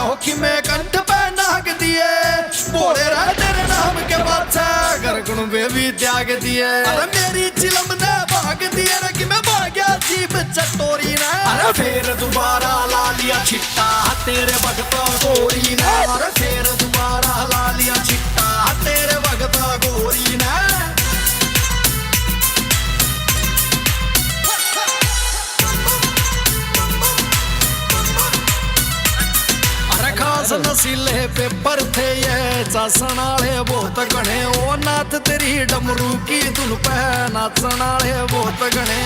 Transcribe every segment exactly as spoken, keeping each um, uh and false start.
ओखी में कंठ पे नाग दिए, बोले रे तेरे नाम के पाछे, गरगण वे भी त्याग दिए। अरे मेरी चिलम ने भाग दिए रे, कि मैं भाग्या जीप चटोरी ने। अरे फिर दोबारा ला लिया छिट्टा तेरे भगत गोरी ने। अरे फिर दोबारा ला लिया छिट्टा तेरे भगत गोरी ने। अरे खास नशीले पेपर थे ये, चासण आले बहुत घणे। ओ नाथ तेरी डमरू की धुन पे नाचण आले बहुत घणे।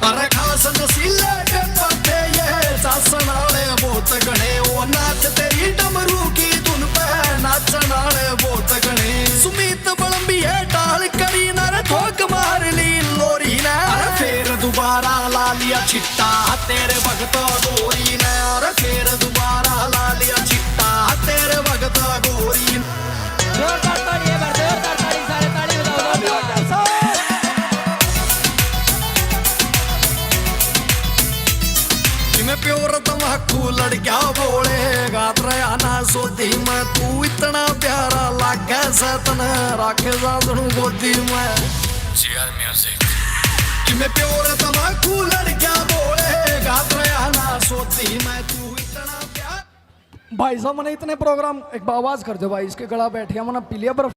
अरे खास नशीले पेपर थे ये, चासण आले बहुत घणे। ओ नाथ तेरी डमरू की धुन पे नाचण आले बहुत घणे। सुमित बलम्बी है टाल करी ना रे, ठोक मार ली लोरी ने। अरे फिर दोबारा ला लिया छिट्टा तेरे भगत गोरी ने। अरे फिर दोबारा ला लिया छिट्टा तेरे भगत गोरी ने। जोरदार ताली एक बार, जोरदार ताली, सारे ताली बजाओ, जोरदार। कि मैं प्योर तम्बाकू लड़किया बोले, गात रहा ना सोती मैं, तू इतना प्यारा लागे सै तने राखे सासणू गोदी में। GR music. कि मैं प्योर तम्बाकू लड़किया बोले, गात रहा ना सोती मैं, तू इतना प्यारा। भाई साहब, मैंने इतने प्रोग्राम, एक बार आवाज कर दो भाई, इसके गला बैठ गया, मैंने पी लिया बर्फ।